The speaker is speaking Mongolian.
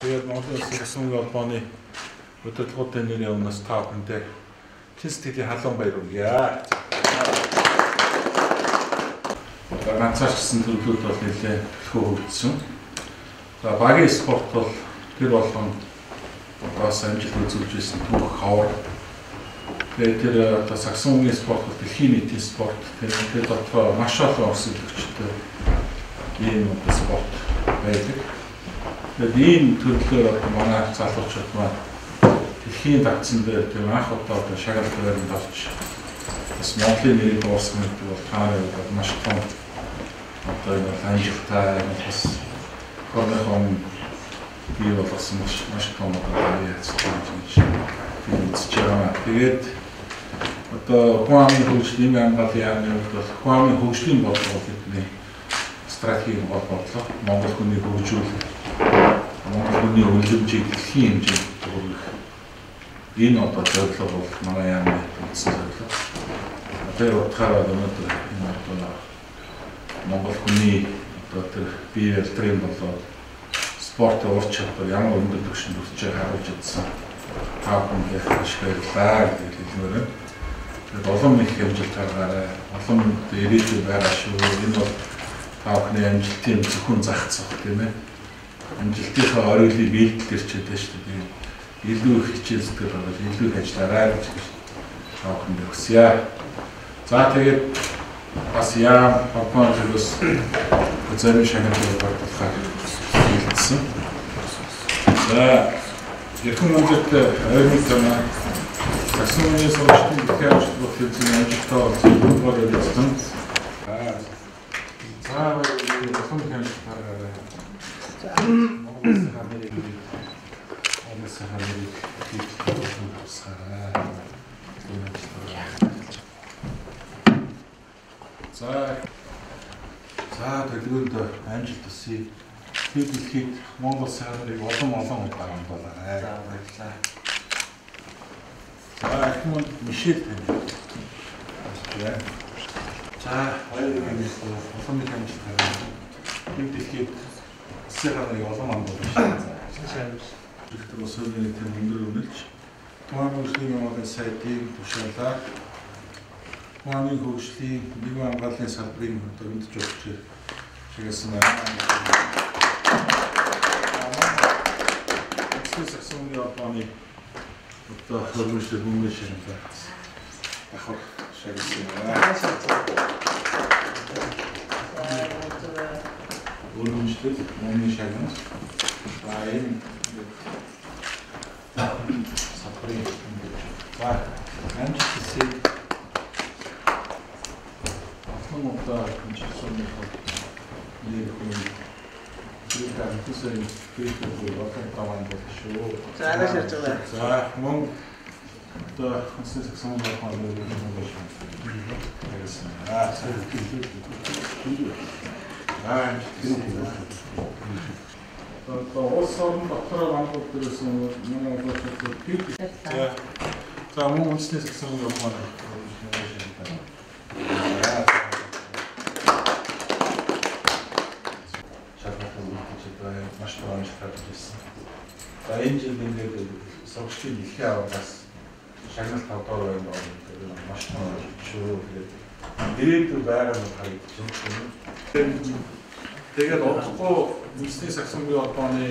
Тэгээд Монголын Улсын сагсан мөнгийн холбооны удирдлагуудын нэрийн өмнөөс та бүхэндээ чин сэтгэлийн халуун баяр хүргье. Ганцаарчсан төрлүүд бол нэлээд төлхөө хөгжсөн. За багийн спорт бол тэр болгон одоос амжилт үзүүлж байсан түүх ховор. Тэгээд тэр одоо сагсан мөнгийн спорт бол дэлхийн нийтийн спорт. Тэр дотроо маш олон өрсөлдөгчтэй ийм одоо спорт байдаг. Тэгээд ийм төрлөөр одоо манай залуучууд маань дэлхийн дагцсан дээр тийм анх удаа одоо шагнал байранд орж бас Монголын нэрийг дуурсан гэдэг бол та нарын хувьд маш том одоо энэ бол амжилттай, энэ бас хорныхон бий болгосон маш том одоо яцтай гэж би үзэж байгаа. Тэгээд одоо хүн амын хөгжлийн хамгааллын яамны хувьд бол хүн амын хөгжлийн бодлого бидний стратегийн гол бодлого. Монгол хүний хөгжүүлэх, Монгол хүний үнэлэмжийг дэлхийн хэмжээнд хүргэх энэ одоо зорилго бол манай яамны үндсэн зорилго. Тэр утгаараа өнөөдөр энэ одоо Монгол хүний одоо тэр бие барилгын болоод спортын ур чадвар ямар өндөр түвшинд хүрч байгааг харуулж чадсан та бүхэндээ маш их баярлалаа гэж хэлмээр байна. Тэгээд улам их амжилт гаргаарай. Улам ирээдүй байгаа шүү. Энэ бол та бүхний амжилтын зөвхөн зах зах тийм ээ. Амжилтынхаа оргилыг биелдэл ирчээд байна шүү дээ. Илүү их хичээл зүтгэл гаргаж, илүү их ажиллаарай гэж та бүхэндээ хүсье. За тэгээд бас яам холбооны зүгээс зарим шагналыг багтахаар хэлсэн. За эрхэм мөндөд ойрмыг танаа сагсан мөнгийн сурагчдын дэлхийн аварга хэмжээний амжилттай болсон ярилцсан. За улам их амжилт гаргаарай. Монгол улсын хамаарыг тусгаарай. За төлөвөнд амжилт хүсье. Тэр дэлхийд Монгол улсын хамаарыг улам олон удаа хамгаалаарай. За баярлалаа. За эрхэм мөнд Мишель тань. За баярлалаа. Улам их амжилт гаргаарай. Тэр дэлхийд улсын хамаарыг улам хамгаалаарай. Тэр улсын нийтийн өндөр үнэлж Тухайн хөгжлийн хамгааллын сайдын тушаалаар Тухайн хөгжлийн нийгмийн хамгааллын салбарын одоо өндж өгч шагнасан байна. Үндэсний сагсан мөнгийн холбооны одоо хөргөмжлөл мөнгө шагналаа давхар шагнасан байна. Өргөмжлөл мөнгөний шагнал. За энэ салбарын за амжилт хүсье. Олон удаа хэмжигдсэн нэр хүн тэр гэрээ олон таван бол шүү. За арай шарж байгаа. За мөн одоо үндэсний сагсан мөнгийн холбооны шагнасан. Одоо улс орон дотроо Монгол дээрээс манай улсууд тэр за мөн үндэсний сагсан мөнгийн холбооны маш том амжилт гаргаж ирсэн. За энэ жил ингээд сурагчдын дэлхийн аваргаас шагнал 5 дугаар байранд орно гэдэг нь маш том амжилт шүү. Тэгээд ирээдүй байгаа нь харагдаж байна. Тэгээд удахгүй үндэсний сагсан мөнгийн холбооны